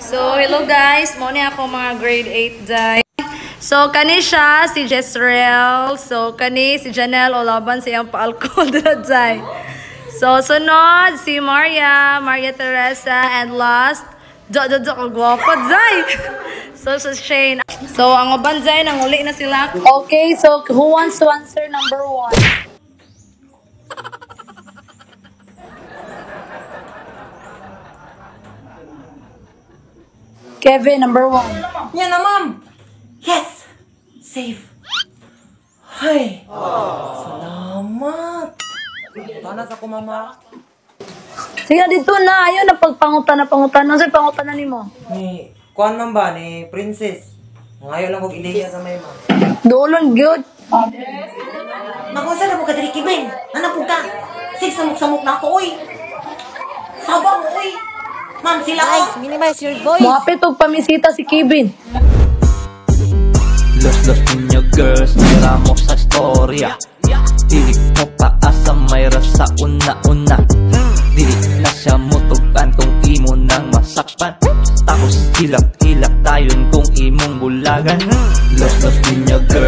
So, hello guys. Mo ni ako mga grade 8 day. So, kani siya, si Jezreel. So, kani si Janelle Olaban sa iyang pa-alcohol dira day. So, sunod, si Maria, Maria Teresa, and last, do do do, ang gwapo, day. So, si Shane. So, ang uban day, nanguli na sila. Okay, so, who wants to answer number 1? Kevin, number 1. Yan na, ma'am! Yes! Safe! Hay! Salamat! Tanas ako, mama. Sige na, dito na. Ayun, na pagpangutan na pangutan. Ano sa'yo pangutan na nimo? Ni, kuan man ba, ni Princess? Ngayon lang kog ideya sa may ma'am. Doolon, good. Makunsa na mo ka diri Kevin. Ano po ka? Sig samok-samok na ako oy. Sabaw mo oy. Ma'am sila Guys, oh. minimize your voice. Muhapit og pamisita si Kevin. Los los ninyo girls, mira mo sa storya. Dili mo paasa, may rasa una-una. Dili na siya mutugan kung imo nang masakpan. Tapos hilak-hilak tayon kung imong bulagan. Los los ninyo girls.